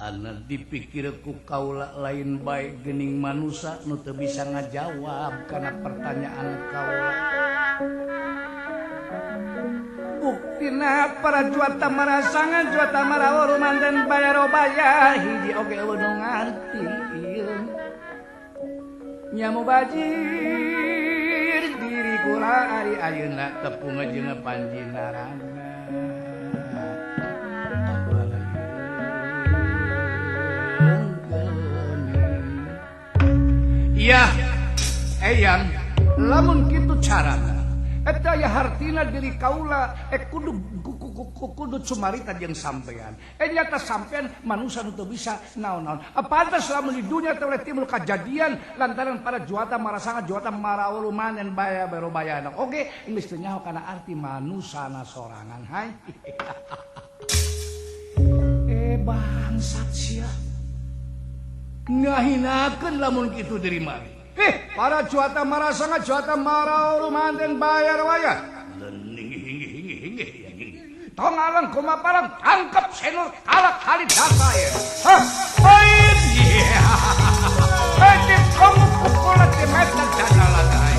Ana dipikir ku kaula lain bae geuning manusa nu teu bisa ngajawab kana pertanyaan kaula. Buktina para juata marasangan juata marawa rumanten bayarobaya hiji oge eueuh nu ngarti ieu. Nyamu bajir diri kula ari ayeuna tepung jeung panjinarana. Iya, eyang, lamun kitu carana eta aya hartina diri kaula kudu kudu cumarita jeung sampean. Nyata sampean manusia nu teu bisa naon-naon. Pantes lamun di dunya teh timbul kajadian lantaran para juata marasanga juata maraulu manen baya barobayana. Oge geus teu nyaho kana arti manusana sorangan hai. Bangsat sia. Ngahinakeun lamun kitu diri mah. Para juata marasanga juata maraulu manten bayar waya. Tong alang kumaparang tangkap senur kalak Kalidasa ya. Hah? Oi, yeah. Di kamu kukulat di metan jadalagai.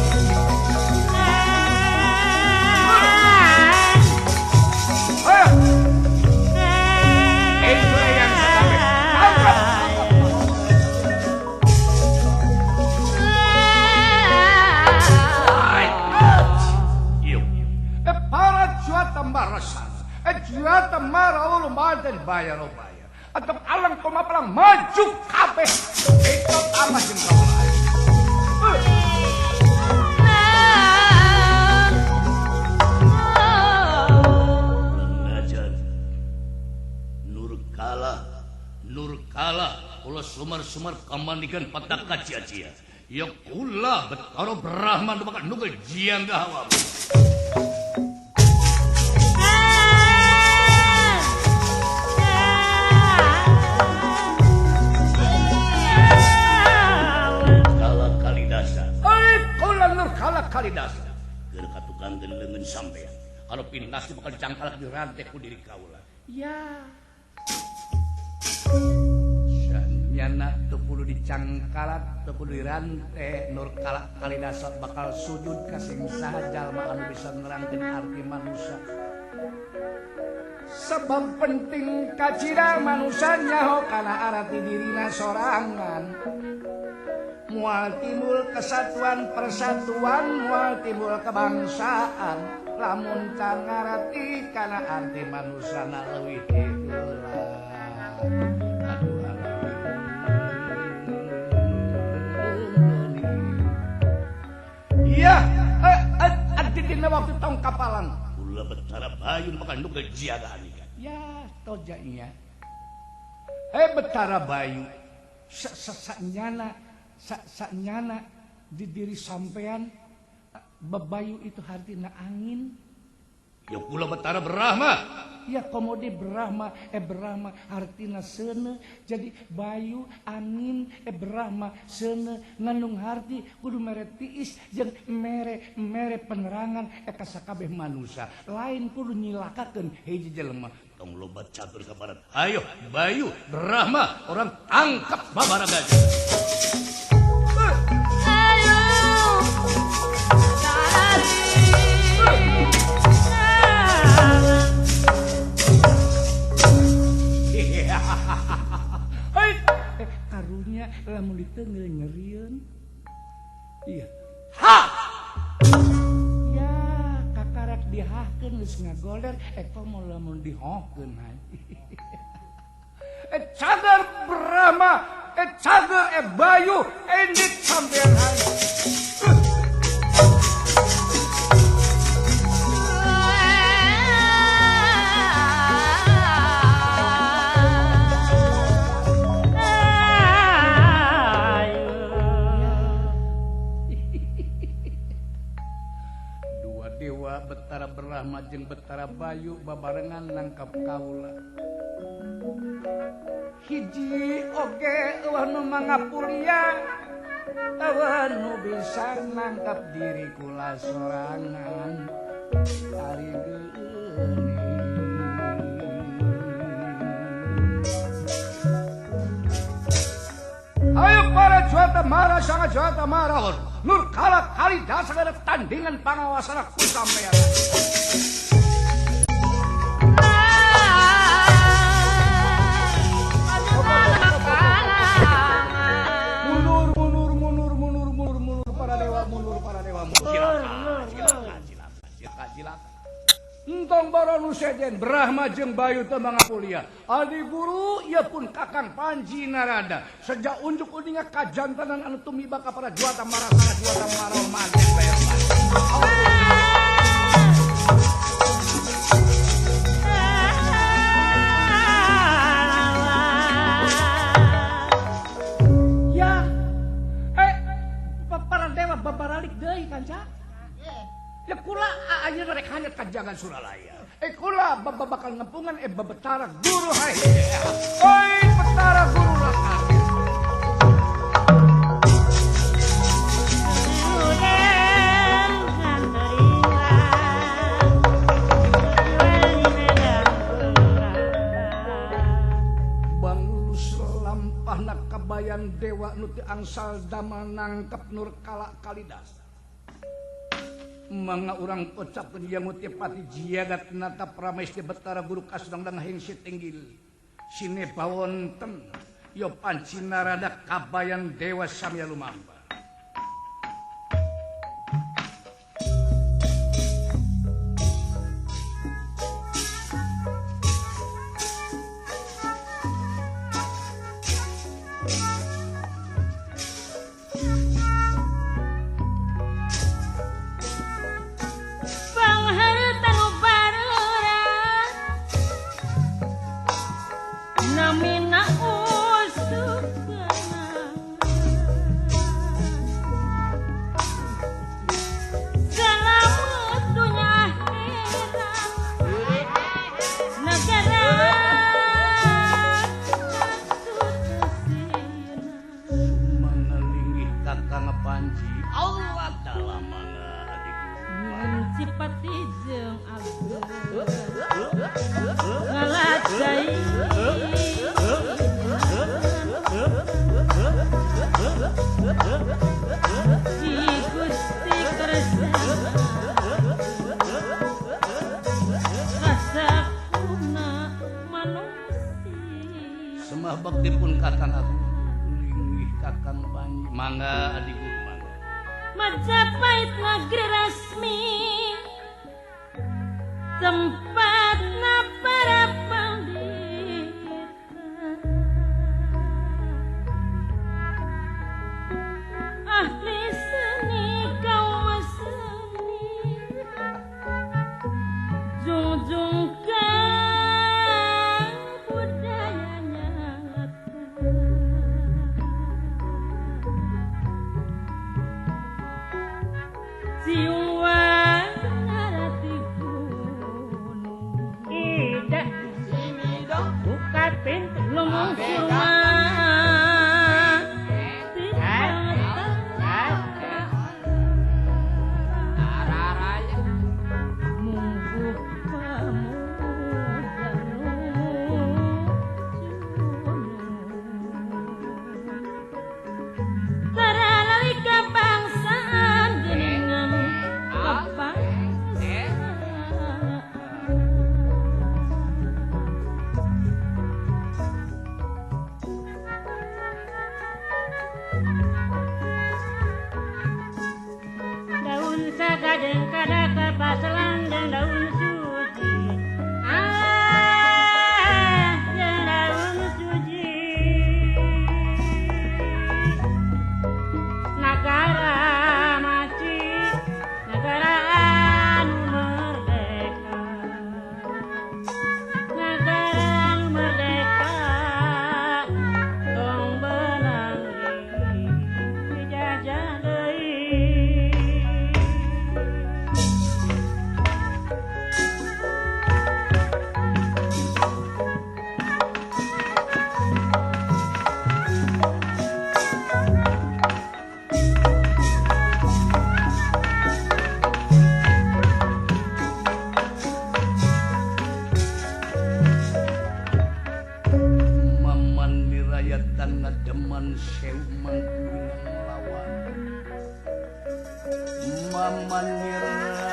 Itu yang sekali. Tangkap. Para juata marasanga juata maraulu manten bayar bayar atau alang kumapalang maju kabeh itu ama jeung kaula. Ngajar Nurkala kula sumar-sumar kamandikan patak kacia-cia ya kula Betara Brahma nu bakal nugel jiang gahawa. Kalidasa keur ka tukang leungeun sampean kalau pintas bakal dicangkalak dirantek ku diri kaula. Ya sanyana teu kudu dicangkalak teu kudu dirante Nur Kala Kalidasa bakal sujud ka sing saha jalma anu bisa nerangkeun arti manusa. Sebab penting kacida manusa nyaho kana arti dirina sorangan. Mual timbul kesatuan persatuan, mual timbul kebangsaan, lamun can ngarti kana arti manusana leuwih ti heula. Aduh iya, dina waktu tong kapalan. Kula Betara Bayu bakal nugel jiagaan ikan. Ya, toja nya. Betara Bayu, sanyana sanyana di diri sampean bebayu itu artinya angin. Ya kula Betara Brahma. Ya komodi Brahma, Brahma artinya sene. Jadi bayu angin Brahma sene ngandung harti kudu mere tiis jeung mere mere penerangan ka sakabeh manusia. Lain kudu nyilakakeun hiji jelema. Tong loba catur ka barat. Ayo Bayu Brahma orang tangkap babara gajah. Ayo. Karunya lamun diteunggeul nyerieun. Iya. Ha. Ya, kakarak dihahkeun geus ngagoler komo lamun dihohkeun hai. Cager Brahma, cager Bayu, endit sampean hai. Betara Brahma jeung Betara Bayu babarengan nangkap kaula. Hiji oge eueuh nu mangapulia, eueuh nu bisa nangkap diri kula sorangan. Ari geuning. Ayo para juata mara sangat juata mara Nur kala kali dasar tandingan pangawasan aku sampean. Mundur mundur mundur mundur mundur mundur para dewa mundur para dewa mundur. Silakan silakan silakan silakan. Entong baronu sejen Brahma jeung Bayu teu mangapulia. Adi guru ieu pun Kakang Panji Narada. Sejak unjuk uninga kajantanan anu tumiba ka para juata mara sana juata mara manten bayar. Ya. Para dewa babaralik deui kanca. Ya kula ayeuna rek hanyat kajangan Suralaya. Kula bakal ngempungan Betara Guru hai. Oi Betara Guru raka. Bangulus lampahna kabayan dewa nu teu angsal damel nangkep Nurkala Kalidasa. Mangga urang kocapkeun ieu ngutipati jiagat nata pramesti Betara Guru kasdang hengsi tinggil sine bawonten yo Panji Narada kabayan dewa samya lumamba. Semah bakti pun kakang aku linggih kakang Panji mangga adik guru mangga. Majapahit negeri resmi tempatna para pandita ahli seni kaum seni jungjungkan budayanya jiwa narati gunung tidak buka pintu lumung surma Jajah deui. Nyata ngademan sewu mangkuring lawan Mamanir.